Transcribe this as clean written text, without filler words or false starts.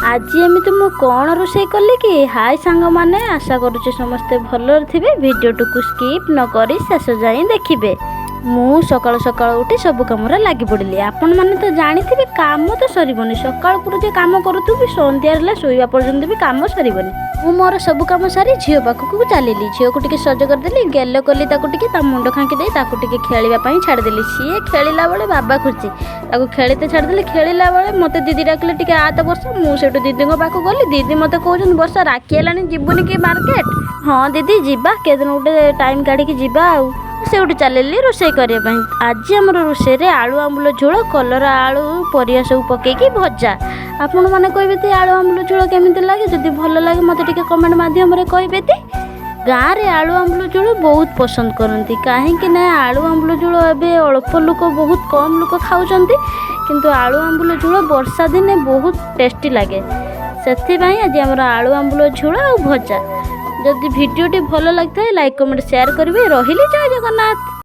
ଆଜି ଏମିତି ମୁଁ କ'ଣ ରୋଷେଇ କଲି କି? ହାଇ ସାଙ୍ଗମାନେ, ଆଶା କରୁଛି ସମସ୍ତେ ଭଲରେ ଥିବେ। ଭିଡ଼ିଓଟିକୁ ସ୍କିପ୍ ନ କରି ଶେଷ ଯାଏଁ ଦେଖିବେ। ମୁଁ ସକାଳୁ ସକାଳୁ ଉଠି ସବୁ କାମରେ ଲାଗି ପଡ଼ିଲି। ଆପଣମାନେ ତ ଜାଣିଥିବେ, କାମ ତ ସରିବନି। ସକାଳୁ ପୁରା ଯେ କାମ କରୁଥିବି, ସନ୍ଧ୍ୟା ହେଲେ ଶୋଇବା ପର୍ଯ୍ୟନ୍ତ ବି କାମ ସରିବନି। ମୁଁ ମୋର ସବୁ କାମ ସାରି ଝିଅ ପାଖକୁ ଚାଲିଲି। ଝିଅକୁ ଟିକେ ସଜ କରିଦେଲି, ଗେଲ କଲି ତାକୁ ଟିକେ, ତା ମୁଣ୍ଡ ଖାଙ୍କି ଦେଇ ତାକୁ ଟିକେ ଖେଳିବା ପାଇଁ ଛାଡ଼ିଦେଲି। ସିଏ ଖେଳିଲା ବେଳେ ବାବା ଖୁସି। ତାକୁ ଖେଳିତେ ଛାଡ଼ିଦେଲି। ଖେଳିଲା ବେଳେ ମୋତେ ଦିଦି ଡାକିଲେ, "ଟିକେ ଆ ତ ବର୍ଷା।" ମୁଁ ସେଇଠୁ ଦିଦିଙ୍କ ପାଖକୁ ଗଲି। ଦିଦି ମୋତେ କହୁଛନ୍ତି, "ବର୍ଷା, ରାକ୍ଷୀ ହେଲାଣି, ଯିବୁନି କି ମାର୍କେଟ?" ହଁ ଦିଦି, ଯିବା। କେଦିନ ଗୋଟେ ଟାଇମ୍ କାଢ଼ିକି ଯିବା। ଆଉ ସେଇଠୁ ଚାଲିଲି ରୋଷେଇ କରିବା ପାଇଁ। ଆଜି ଆମର ରୋଷେଇରେ ଆଳୁ ଆମ୍ବୁଲ ଝୋଳ, କଲରା ଆଳୁ ପରିବା ସବୁ ପକେଇକି ଭଜା। ଆପଣମାନେ କହିବେ ତ ଆଳୁ ଆମ୍ବୁଲ ଝୋଳ କେମିତି ଲାଗେ? ଯଦି ଭଲ ଲାଗେ, ମୋତେ ଟିକେ କମେଣ୍ଟ ମାଧ୍ୟମରେ କହିବେ ତ। ଗାଁରେ ଆଳୁ ଆମ୍ବୁଲ ଝୋଳ ବହୁତ ପସନ୍ଦ କରନ୍ତି, କାହିଁକି ନା ଆଳୁ ଆମ୍ବୁଲ ଝୋଳ ଏବେ ଅଳ୍ପ ଲୋକ, ବହୁତ କମ୍ ଲୋକ ଖାଉଛନ୍ତି। କିନ୍ତୁ ଆଳୁ ଆମ୍ବୁଲ ଝୋଳ ବର୍ଷା ଦିନେ ବହୁତ ଟେଷ୍ଟି ଲାଗେ। ସେଥିପାଇଁ ଆଜି ଆମର ଆଳୁ ଆମ୍ବୁଲ ଝୋଳ ଆଉ ଭଜା। ଯଦି ଭିଡ଼ିଓଟି ଭଲ ଲାଗିଥାଏ, ଲାଇକ୍, କମେଣ୍ଟ, ସେୟାର କରିବେ। ରହିଲି, ଜୟ ଜଗନ୍ନାଥ।